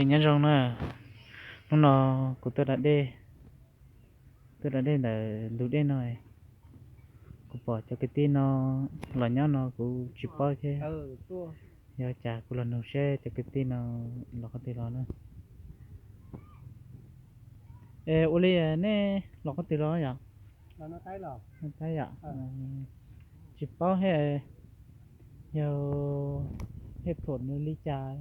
Nyob zoo na, hnub no kuv tuaj da dej, tuaj da dej ntawm ntug dej no. Kuv pom cov kwv tij no los nyob no kuv tsis paub thiab. Yog cas kuv los nug seb cov kwv tij no los qhov twg los na. Es ua li nej los qhov twg los yom? Tab yom, tsis paub thiab, yog hej phuam nws li cas,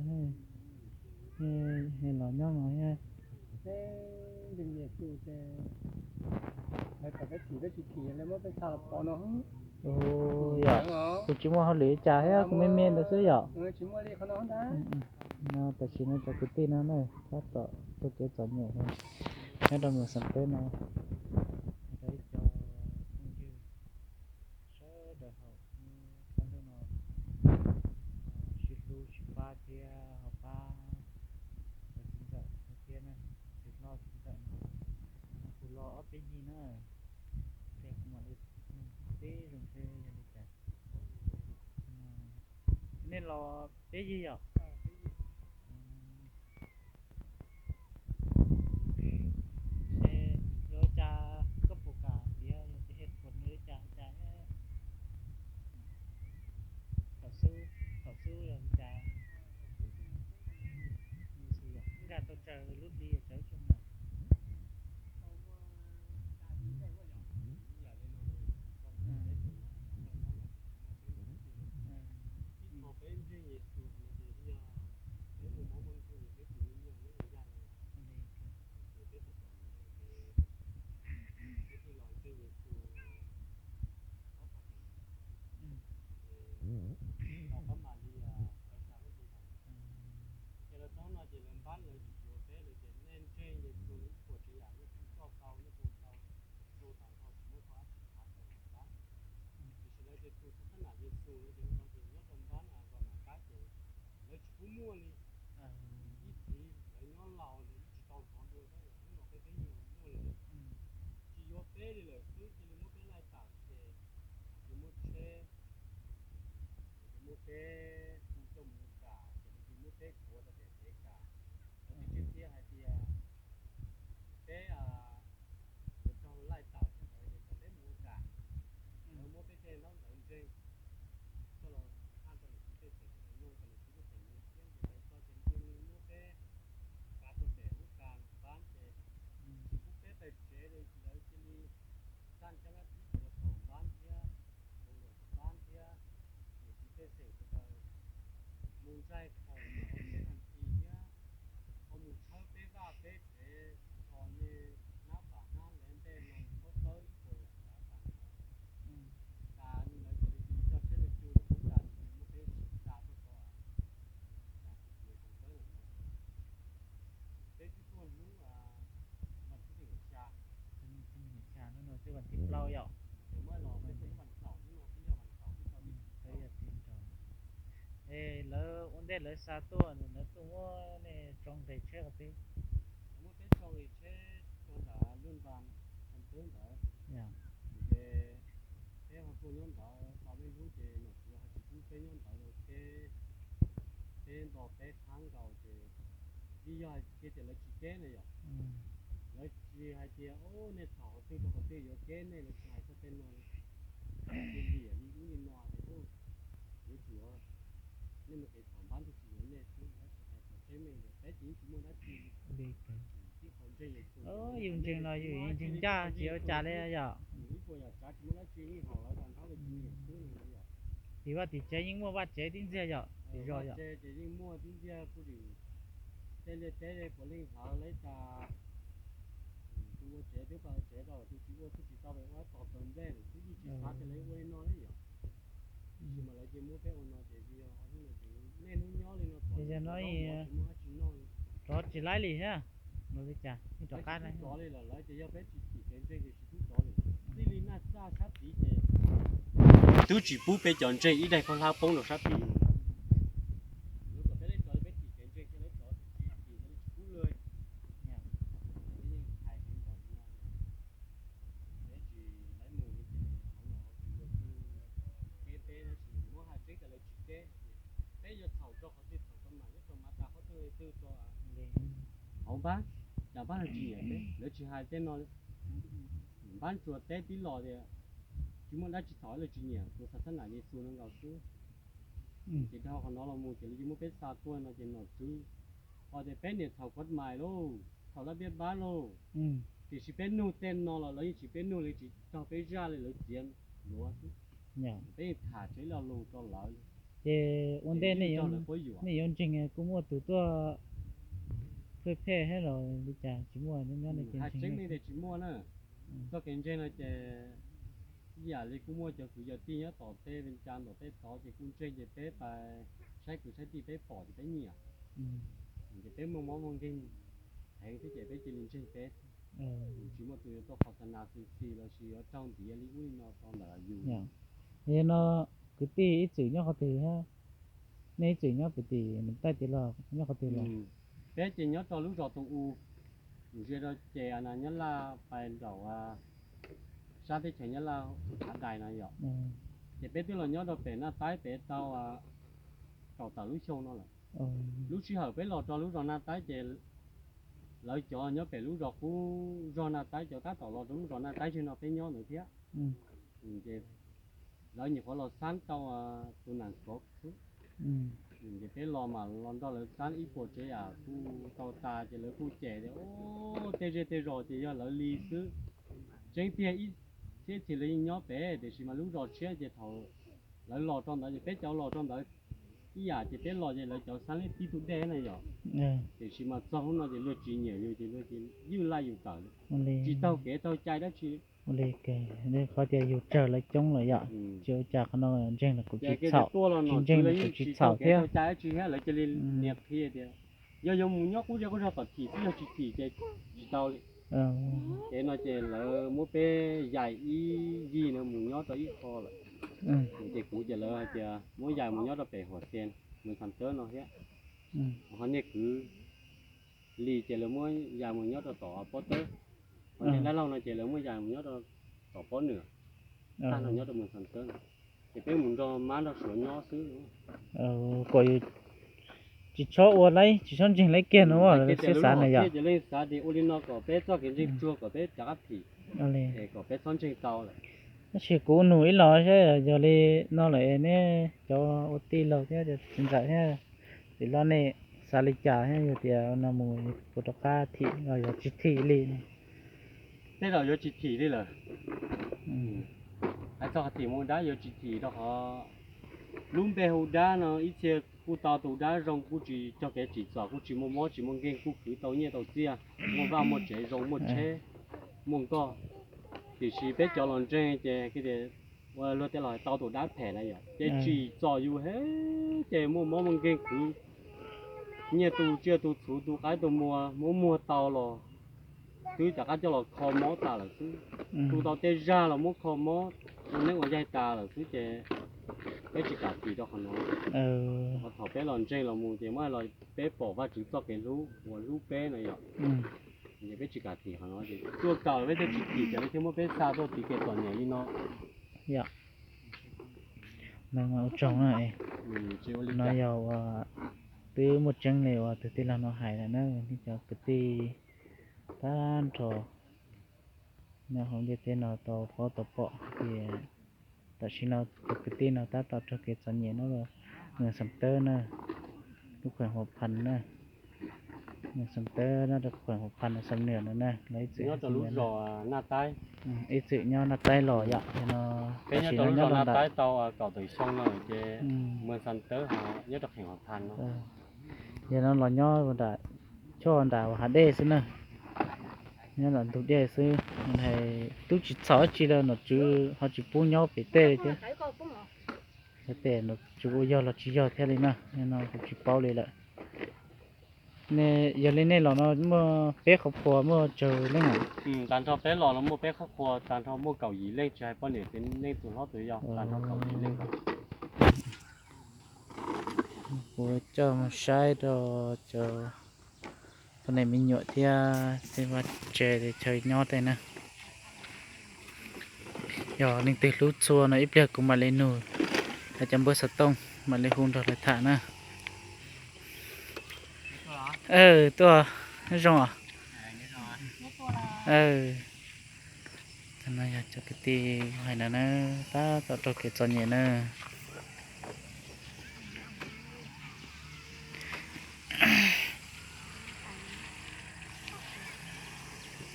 los nyob no thiab. Yog, kuv tsis muaj hauj lwm li cas thiab, kuv me me ntawd xwb yom. No tam sim no cov kwv tij no na, tab tom ua kev txom nyem nyob rau nram Xeev Peb no. Rau ib co phooj ywg sawv daws hauv qab ntuj no sib hlub sib pab thiab ho pab txiv ntxawm thiab na, txiv hlob txiv ntxawm no. Kuv los ob peb hnub na, ces kuv mam li teb zoo seb yog li cas. Nej los peb yig yom? Es yuav cas koj puas kam tias yog tias hej phuam nws li cas cas, thaum xub, thaum xub yog li cas, nkag tau tsaws lub hli tsaws tsoom yom? Ces lawv txog no ces lawv npab lawv tsis yuav peb lawm ces nej ntseeg Yexus lawv ib puas tsav yam nej kuj coj tau nej ua tau, ua tau tsis muaj qhov dab tsi pab tau lawv pab. Tiam sis lawv ces tus txhua qab nam Yexus lawv ces ua no ces nyob rau npab na zos nam qab ces lawv tsis pub muaj li. Ib txhis lawv nyob laus lawv tsis tau hnov dua tab hnub no peb peb nyuag muaj li. Tsis yuav peb li lawm xwb cia li muab peb laij tawm ces lawv cia muab tsheb, lawv cia muab peb hu coj mus ua kam ces lawv cia muab peb kuav rau pem kev kam. Lawv tsis tshwj thiab hais tias peb yuav raug laij tawm thiab ntawd ces kom peb mus ua kam. Lawv muab peb tej ntaub ntawv ntseeg coj los qhaj rau niam txiv pej xeem sawv daws mloog kom niam txiv pej xeem mloog thiab ces lawv txog ces cia li muab peb kav rau pem lub kas npab ces tsis pub peb pais tsev li, lawv cia li txaj cab nab tib ces los saum npab thiab, ua nkaus npab thiab niam txiv pej xeem sawv daws mus ntsaig khoom ntawm hauv tsheb nas this thiab ho mus tshawb peb vaj peb tsev, txhos nyeg hnab pam hnab lev ntej no thaub tawb ib puas yam tsav tas nrho. Tas lawv cia li cia li coj tsheb lawv cug lawm pub tas cia li muab peb sim xa tuaj rau xya xyoo tawb lawm no. Peb twb tuaj hnub vas thib nees nkaum xya, no twb vas thib plaub yom. Peb tuaj hnub vas thaum hnub no twb yog vas thaum twb tau ib Es lawv ua ntej lawv xa tuaj, lawv tuaj muab nej tso nqis tsheb qhov twg? Lawv muab peb tso nqis tsheb rau nram Luj Npas Xeev Peb ntawd. Ces peb ho tuaj nyob ntawd tau peb hnub ces nom tswv ho tsis pub peb nyob ntawd ua ke, peb nto peb qhab nkaus ces yeej yog hais tias lawv tsis keb na yom. Lawv tsis hais tias o nej txhaum qhov twg rau qhov twg yuav keb nej, lawv tsis hais txog tej no li. Ces liam li ub li no ces yuav tsum nej mus kev txhaum npab ntuj tsis yuav nej xwb, lawv tsis hais txog teeb meem ntawd, peb ces yeej tsis muaj dab tsi li. Ib qho ntseeg Yexus, yus ntseeg los yus ntseeg ncaj tsis ua cas li yom. Ib puas yam tsav tsis muaj dab tsi, yeej haum lawv tag nrho li tsis nyiam xwb no yom. Tim vaj tim tsev yeej muaj vaj tsev tib ntxiag yom, tim zos yom. Ces yeej muaj tib ntxiag kuj lim tej liaj teb puav leej hlawv lawv tas. Tus ua tsev twb pab tsev rau, tus tsis ua kuj tsis tau, ua tos taws nplej lawm xwb, yeej tsis xav tias lawv ua li no li yom. Tab sis mas lawv cia muab peb ua no ces vim yog nej hnub nyob li no, tsis muaj dab tsi noj li. Rov tsis laib li thiab, rov qab rov li lawm, lawv ces yog peb tsis chim kev ntseeg ces tsis pub rov li. Txij li naj txaj sab tid ces twb tsis pub peb cov ntseeg ib daig khaub hlab poob rau sab tid. Lawv kom peb lawv rov li peb chim kev ntseeg thiab lawv rov tsis chim ces lawv tsis pub li. Hais li ntawd no, peb tsis laib mus li ces hauv nom hauv tswv yuav tsum keb peb tab sis muab hais tseeb tias lawv tsis keb. Peb yuav txhaum rau qhov twg txhaum rau mam nyob rau mav tas qhov twg li twg rau. Hauv npab, cas npab no tsis nyiam peb, lawv tsis hais tej no li. Npab ntsuas teb tib los tias tsis muaj dab tsi txhaum, lawv tsis nyiam tus xa xab nam Yexus no nkaus xwb. Ces dhau qhov no los mus ces lawv yeej muab peb xa tuaj no ces nom tswv ho tias peb niam txhaum khuav mais lauj, txhaum lab npiab npab lauj. Tiam sis peb nug tej no los lawv yeej tsis, peb nug li tsis raug peb zaj li, lawv txiav luav xwb. Peb yeej tham tsev lo lus rau lawv li. Ces ua ntej nej yuav ntseeg kuj muaj tus tuaj phem phem thiab los li cas tsis muaj? Nyob nyob nej ces ntseeg tsis muaj na. Txoj kev ntseeg no ces ib yam li kuj muaj cov kwv yog tij nyob tom tej Vees Cas tom tej tod ces kuj ntseeg ces peb pais saib kwv saib tij peb pom ces peb nyiam. Ces peb muaj mob muaj nkeeg heev thiab ces peb cia li ntseeg peb xwb. Tsis muaj tus yuav tuaj qhov xa nas xis xis los sis yuav raug ntiav li ub li no rau ntawm yus. Yog no kwv tij ib txwm nyob qhov twg thiab? Nej ib txwm nyob kwv tij Moos Taij tiag los nyob qhov twg los? Peb ces nyob rau lub zos Tooj U, mus ze rau ces Nyab Laj pais nraum sab teb chaws Nyab Laj Hav Dais no yom. Ces peb twb los nyob rau pem Naj Taib pem tau kaum tawm lub xyoo no lawm. Lub sij hawm peb los rau lub zos Naj Taib ces lawv cov nyob pem lub zos qub zog Naj Taib cov tab tom los rau lub zos Naj Taib zej no peb nyob ntawd thiab. Ces lawv nyuam qhuav los xab tau tus nam kov xwb. Ces peb los mas los nrog lawv xab ib puas tsev yam kuj tau tas ces lawv kuj cem tias tej zej tej zos ces yog lawv li xwb. Tseeb tiag ib txhia txhia lawv yeej nyob pem tiam sis mas lub zos tshiab ces thaum lawv los rau ntawd ces peb cov los rau ntawd ib yam ces peb los ces lawv cov xab li tib tug dej na yom. Tiam sis mas txog hnub no ces luag tsis nyiam yus ces luag ywj laij yus tawm li, tsis taug kev taug cai dab tsi. Ua li qhov tias yus tsawg lawv coob lawm yom, tsis ua cas qhov no ntseeg los kuv tsis txhaum, tsis ntseeg los kuv tsis txhaum thiab. Lawv cia li nias qhia tias yog yuav mus nyob qub zej qub zog kom thim xwb, yog tsis thim ces tsis tau li. Ces no ces lawv muab peb yais ib yig no mus nyob rau ib qho lawm. Ces kuv ces lawv hais tias muab yais mus nyob rau pem Huam Xia, Moos Xas Tawb no thiab. Ho nej kwv Lis ces lawv muab yais mus nyob rau tom Pob Tawb. Ho nej dab laug no ces lawv muab yais mus nyob rau tom Pob Nwm, tag no nyob rau Moos Xas Tawb. Ces peb mus nrog mab nrog suav nyob xwb. Kom yus tsis txhob ua laib, tsis txhob ntseeg laib kiag no, xav xav na yom. Ces leej xav tias ua li no kom peb txoj kev ntseeg tsuag kom peb rov qab thim, es kom peb txhob ntseeg tau lawm. Tab sis kuv nug ib los saib yog li no lawm nej cov ua tij laug thiab txiv ntxawm thiab txiv hlob nej xav li cas thiab yog tias no mus puas rov qab thim los yog tsis thim li? Tej zaum yuav tsis thim li lawm. Hais txog qhov thim mus dab yuav tsis thim rau qhov lub npe hu dab no ib txhia kuj tau tus dab zoo kuj tsis cog kev tsim txom, kuj tsis muaj mob tsis muaj nkeeg, kuj khwv tau nyiaj tau txiaj, muaj vaj muaj tsev zoo muaj tsheb muaj nkoj. Tiam sis peb cov los ntseeg ces ua luag tej los tau tus dab phem na yom, ces tsim txom yus heev ces muaj mob muaj nkeeg khwv nyiaj tu tsiaj tu txhuv tu qaib tu muag, muab muag tau los twb rov qab coj los kho mob tas lawm xwb. Tu tau tej zag los muab kho mob, ua neeb ua yaig tas lawm xwb ces peb tsis kam thim rau qhov no. Thaum peb los ntseeg los mus ces muab los peb pom Vajtswv txoj kev hlub uas hlub peb no yom. Ces peb tsis kam thim qhov no ces tuaj kawm peb thiaj tsis thim ces peb thiaj muab peb xa tuaj tiv kev txom nyem li no. Yog, ua tsaug na. No yog uas twb muaj tseeb li uas tus tij laug no hais lawm na, nej cov kwv tij tag nrho nyob hauv ntiaj teb no tau paub tau pom tias tam sim no tus kwv tij no tab tom raug kev txom nyem nyob Moos Xas Tawb na, lub khuem Huam Phas na, Moos Xas Tawb nyob rau khuem Huam Phas Xam Nwm no na, lawv ib txwm nyob rau lub zos Naj Taib, ib txwm nyob Naj Taib los yom, no peb nyob rau lub zos Naj Taib tau kaum tawm xyoo no ces Moos Xas Tawb ho nyob rau kheem Huam Phas no. Yog no los nyob nram, choj nram hav dej xwb na, nyob nram ntug dej xwb, hais twb tsis txhaum dab tsi li, nom tswv ho tsis pub nyob pem tej li thiab. Yog tes nom tswv ua yog los tsis yog thiaj li na, no kuv tsis paub li lawm. Yog li nej los no muaj peb qhov phuas muaj tsawg leej? Tag nrho peb los no muaj peb qhov phuas, tag nrho muaj kaum yim leej, tsis hais poj niam txiv neej tus hlob tus yau, tag nrho kaum yim leej. Kuv coj mus saib rau cov poj niam me nyuam thiab tej vaj tse chaw nyob tej na. Yog leej twg hlub txhua no ib pliag kuv mam li nug cov npawb xov tooj mam li hu nrog lawv tham na. Tuaj, Nyob zoo os. Tag no yog cov kwv tij hais ntawd na, tab tom raug kev txom nyem na.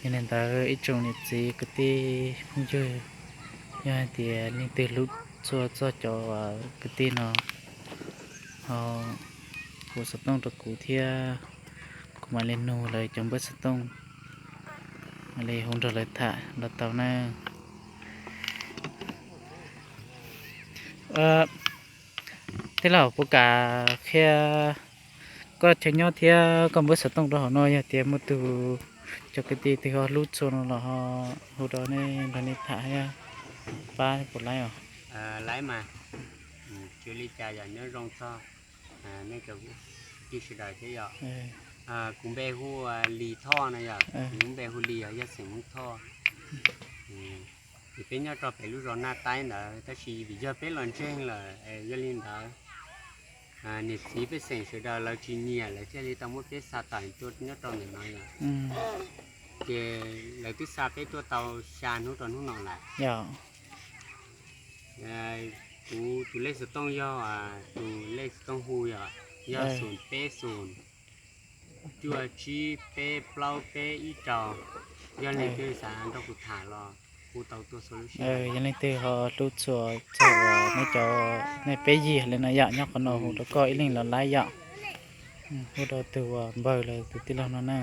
Yog li ntawd ib tsoom niam txiv kwv tij phooj ywg, yog hais tias leej twg hlub tshua txog cov kwv tij no ho hu xov tooj rau kuv thiab, kuv mam li nug lawv cov npawb xov tooj, mam li hu nrog lawv tham los tau na. Tij laug, puas kam qhia koj chaw nyob thiab koj npawb xov tooj rau hauv no, yog tias muaj tus cov kwv tij twg ho hlub tshua no los ho hu rau nej nrog nej tham thiab, pab puas laib os? Laib mas, tsis li cas yog nyob zoo txog nej cov kwv tij sawv daws thiab yom. Kuv npe hu Lis Thoj no yom, kuv lub npe hu Lis os, yog xeem Hmoob Thoj. Ces peb nyob rau pem lub zos Naj Taib ntawd, tab sis vim yog peb los ntseeg lawm, yog li ntawd niam txiv pej xeem sawv daws lawv tsis nyiam, lawv thiaj li tau muab peb xa tawm tuaj nyob rau ntawm no yom. Ces lawv twb xa peb tuaj tau xya hnub rau hnub no lawm. Kuv tus lej xov tooj yog, tus lej xov tooj hu yog, yog xoom peb xoom cuaj tsib peb plaub peb ib rau. Yog leej twg xav nrog kuv tham los hu tau tuaj txhua lub sij hawm. Yog leej twg ho hlub tshua txog nej cov, nej peb yig li no yom, nyob qhov no hu rau koj ib leeg los laib yom. Hu rau tus uas npawg los tus tij laug no na.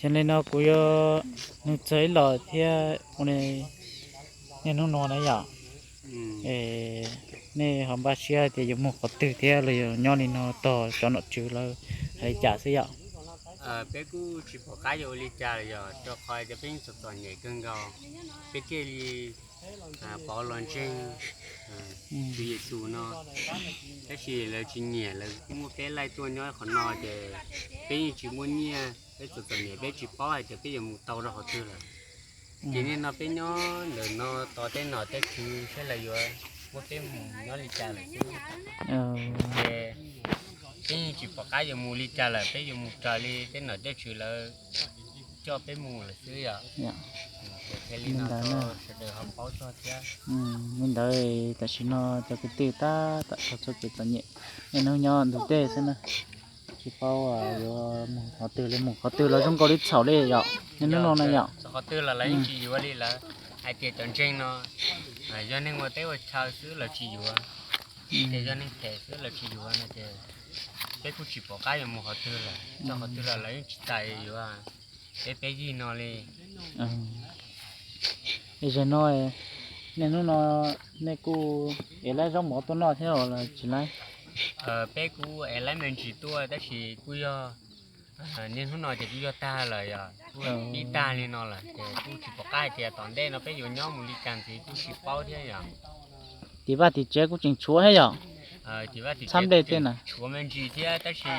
Yog li no kuv yuav nug txog ib los thiab, ua li niaj hnub no na yom, nej ho npaj siab hais tias yuav mus qhov twg thiab los yog nyob li no tos cov nom tswv lawv hais li cas xwb yom? Peb kuj tsis pom qab yuav ua li cas los yog rau qhov tias peb yeej txom txom nyem kawg nkaus, peb thiaj li pauv los ntseeg Tswv Yexus no. Tab sis lawv tsis nyiam, lawv kuj muab peb laij tuaj nyob qhov no ces peb yeej tsis muaj nyiaj, peb txom txom nyem peb tsis paub hais tias peb yuav mus tau rau qhov twg lawm. Ces nim no peb nyob ntawm no tos tej nom tej tswv saib lawv yuav muab peb mus nyob li cas lawm xwb. Ces peb yeej tsis pom qab yuav mus li cas lawm, peb yuav mus raws li tej nom tej tswv lawv coj peb mus lawm xwb yom. Ces thiaj li no rau sawv daws ho paub txog thiab. Li ntawd tam sim no cov kwv tij tab tom raug txhua kev txom nyem, niaj hnub nyob ntug dej xwb na, tsis paub yuav mus qhov twg li, mus qhov twg los zoo nkaus li txhaum li yom, niaj hnub no na yom. Qhov twg los lawv yeej tsis yuav li lawm, hais tias cov ntseeg no yog neeg ua teb ua chaw xwb lawv tsis yuav, ces yog neeg phem xwb lawv tsis yuav no ces peb kuj tsis pom qab yuav mus qhov twg lawm, txog qhov twg los lawv yeej tsis txais yuav peb peb yig no li. Zaum no, niaj hnub no nej kuj ev lab zaub mov tuaj noj thiab los tsis laib? Peb kuj ev lab me ntsis tuaj tab sis kuj yog niaj hnub no ces kuj yog tag lawm yom, kuj pib tag li no lawm ces kuj tsis pom qab hais tias tom ntej no peb yuav nyob mus li cas ntxiv kuj tsis paub thiab yom. Tim vaj tim tsev kuj tseem tshuav thiab yom, tim vaj tim tsev kuj tseem tshuav me ntsis thiab tab sis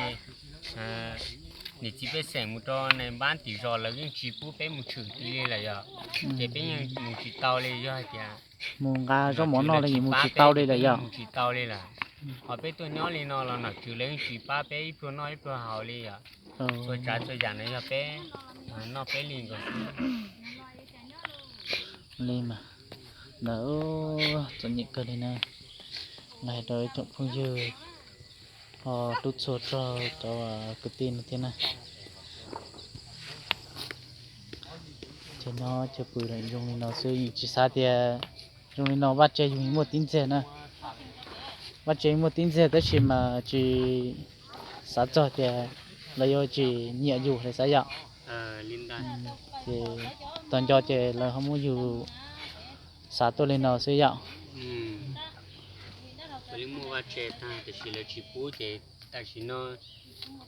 niam txiv pej xeem mus rau nais npab tim zos lawv yeej tsis pub peb mus tshwm li lawm yom, ces peb yeej mus tsis tau li, yog hais tias mus nqa zaub mov noj li mus tsis tau li lawm yom, mus tsis tau li lawm. Ho peb tuaj nyob li no los nom tswv lawv yeej tsis pab peb ib pluag noj ib pluag haus li yom, txhua tsav txhua yam no yog peb noj peb li nkaus xwb. Li mas, ntawd txom nyem kawg li na, hais rau ib tsoom phooj ywg ho hlub tshua txog cov kwv tij no thiab na. Ces nyob chaw pw zoo li no xwb, tsis xav tias zoo li no vaj tse yus muaj tib ntxiag na. Vaj tse muaj tib ntxiag tab sis mas tsis xav txog tias lawv yuav tsis nyiam yus li xav yom. Ces tau nco ces lawv ho muab yus xav tuaj li no xwb yom. Ua li muaj vaj tse tag tiam sis lawv tsis pub ces tam sim no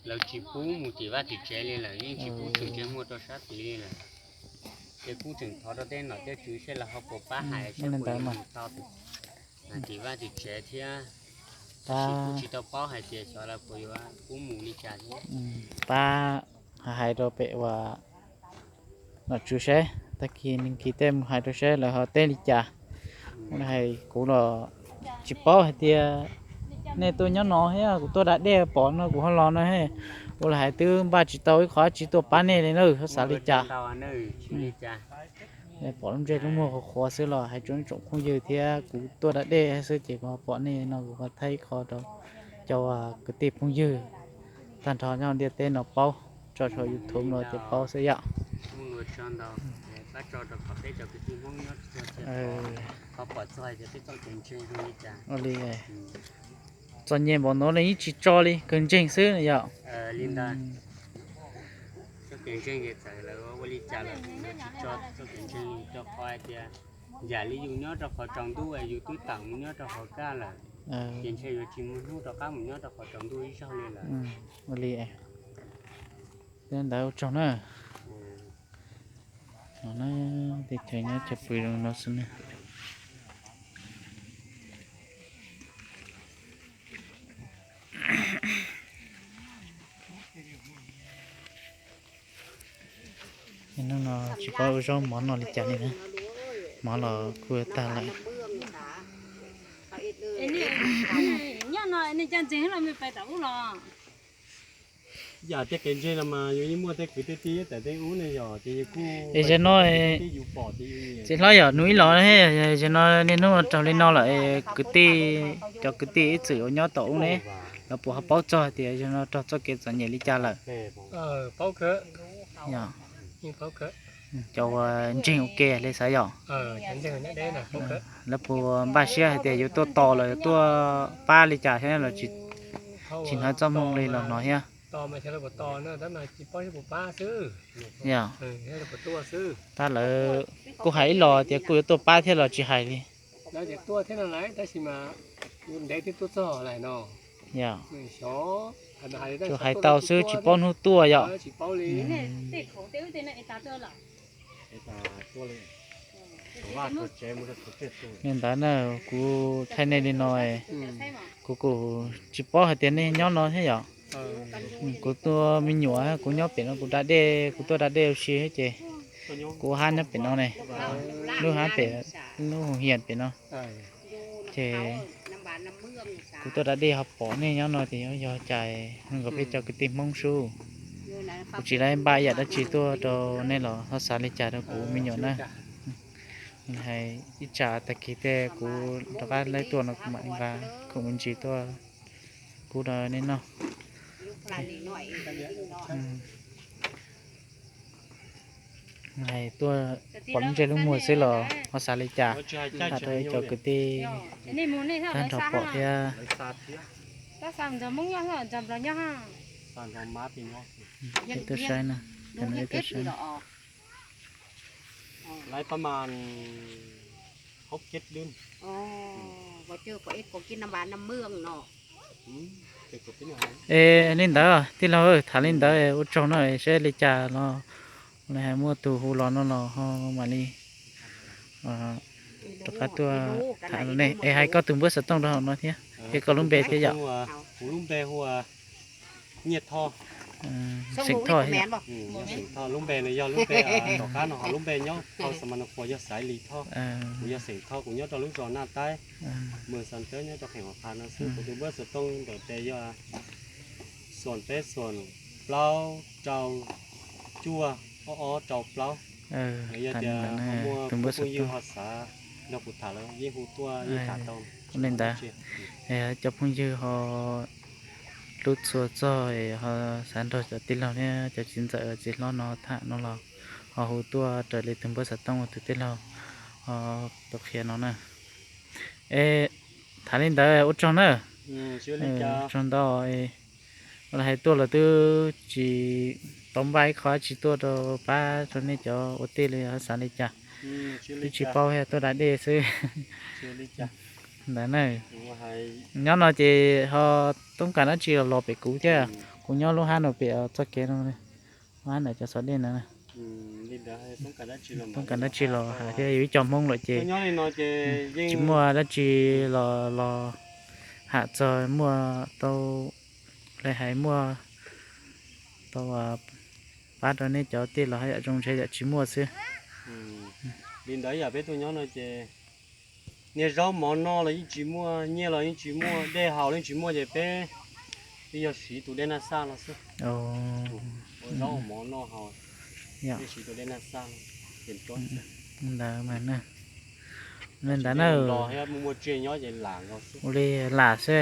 lawv tsis pub mus tim vaj tim tsev li lawm, yeej tsis pub tseem ntsej muag rau sab tid li lawm. Ces kuj tseem thov rau tej nom tej tswv seb lawv ho puas pab hais seb puas yuav mus tau tim vaj tim tsev thiab. Tab sis kuj tsis tau paub hais tias xyov lawv puas yuav pub mus li cas thiab. Pab hais rau pem uas nom tswv seb, tag kis nws kis tej mus hais rau seb lawv ho teb li cas. Hais kuv los tsis paub hais tias Nej tuaj nyob no thiab kuv tuaj da dej pom no kuv ho los no, ua li hais twb npaj tsis tau ib qho dab tsi tuaj pab nej li na, xav li cas? Pom lub ntsej lub muag qhuav qhuav xwb los hais rau ib tsoom phooj ywg thiab kuv tuaj da dej xwb ces kuv ho pom nej no kuv ho thaij ib qho rau cov kwv tij phooj ywg tag nrho nyob ntiaj teb no paub, tso saum YouTube no ces paub xwb yom. Ua li, txom nyem npaum no li yeej tsis tso li, kawg ntseeg xwb yom. Yam li yus nyob rau qhov tsaus ntuj es yus twb tawm mus nyob rau qhov kaj lawm, ces ntshe yuav tsis muaj hnub rov qab mus nyob rau qhov tsaus ntuj ib zaug li lawm. Ua li, li ntawd ua tsaug na. No na, teb chaws nyob chaw pw zoo no xwb na. Hnub no tsis paub ua zaub mov noj li cas li na, mov los kuj tag lawm. Yam tias kev ntseeg no mas yus yeej muaj tej kwv tej tij ib tawm tej ub ne yog ces yus kuj, es zaum no, txiv hlob yog hnub ib los, zaum no niaj hnub raug li no lawm, kwv tij, cov kwv tij ib txwm uas nyob tom ub ne, lawv puas ho paub txog tias zaum no raug txoj kev txom nyem li cas lawm? Cov uas ntseeg ua ke li xav yom. Lawv puas npaj siab hais tias yuav tuaj tos los yuav tuaj pab li cas thiab los tsis hnov txoj hmoo li los hnov thiab? Yog, tab lawv kuj hais ib los tias kuj yuav tuaj pab thiab los tsis hais li. Yog, tsuas hais tau xwb tsis paub hnub tuaj yom. Li ntawd na, kuv thaij nej li no, kuv kuj tsis paub hais tias nej nyob no thiab yom. Kuv tua me nyuam kuv nyob pem no kuv da dej, kuv tuaj da dej ua si ces kuv hab nyob pem no ne, lub hab pem, lub hu hiam pem no. Ces kuv tuaj da dej ho pom nej nyob no ces yog cas nkaus peb cov kwv tij Hmoob sub. Kuv tsis laib npaj ib yam dab tsi tuaj rau nej los ho xav li cas rau kuv me nyuam na. Hais ib tsam tag kis tej kuv rov qab laib tuaj no kuv mam nqa khoom me ntsis tuaj pub rau nej noj. Hais tuaj pom lub ntsej lub muag xwb los ho xav li cas, tham rau cov kwv tij tag nrho pom thiab. Tuaj saib na, cov no tuaj saib. Es li ntawd tij laug, tham li ntawd ua tsaug na, saib li cas los hais muaj tus hu los no los ho mam li rov qab tuaj tham ne. Es hais koj tus npawb xov tooj rau hauv no thiab, thiab koj lub npe thiab yom. Kuv lub npe hu ua Nyiaj Thoj, xeem Thoj thiab yom. Lub npe no yog lub npe tom qab no, ho lub npe nyob hauv Xas Mas Nas Khuas yog Xaiv Lis Thoj. Kuv yog xeem Thoj, kuv nyob rau lub zos Naj Taib, mws Xas Tawb nyob rau kheem Huam Phas no xwb. Kuv tus npawb xov tooj ntawm tes yog xoom peb xoom plaub rau cuaj ob ob rau plaub. Yog tias ho muaj phooj ywg ho xav nrog kuv tham los yeej hu tuaj yeej tham tau. Li ntawd, cov phooj ywg ho hlub txhua txog ho xav nrog cov tij laug thiab cov txiv ntxawm txiv hlob no tham no los ho hu tuaj raws li tus npawb xov tooj uas tus tij laug ho tau qhia no na. Es tham li ntawd ua tsaug na. Tsaug ntau. Ua li hais tuaj los twb tsis tau npaj ib qho dab tsi tuaj rau pab rau nej cov ua tij li ho xav li cas. Twb tsis paub thiab tuaj da dej xwb. Ntawd na, nyob no ces ho toob kas dab tsi los los pem kuv thiab. Kuv nyob lub hab no pem txoj kev no, lub hab ntawm cov xov dej ntawd. Toob kas dab tsi los hais thiab, yus ib co Hmoob lawm ces tsis muaj dab tsi los los ham txog muaj tau li hais muaj tau pab rau nej cov tij los haj yam zoo ntshe yam tsis muaj xwb. Li ntawd yam peb tuaj nyob no ces Niag zaub mov noj los yeej tsis muaj, nyiaj los yeej tsis muaj, dej haus los yeej tsis muaj ces peb, peb yog siv tus dej naj xaj no xwb. Ua zaub ua mov noj haus, peb siv tus dej naj xaj no ces ntsob xwb. Ntawd mas, li ntawd na, muaj muaj tsiaj nyob ces lam nkaus xwb. Ua li lam xwb.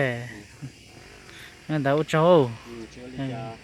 Li ntawd ua tsaug. Tsis ua li cas.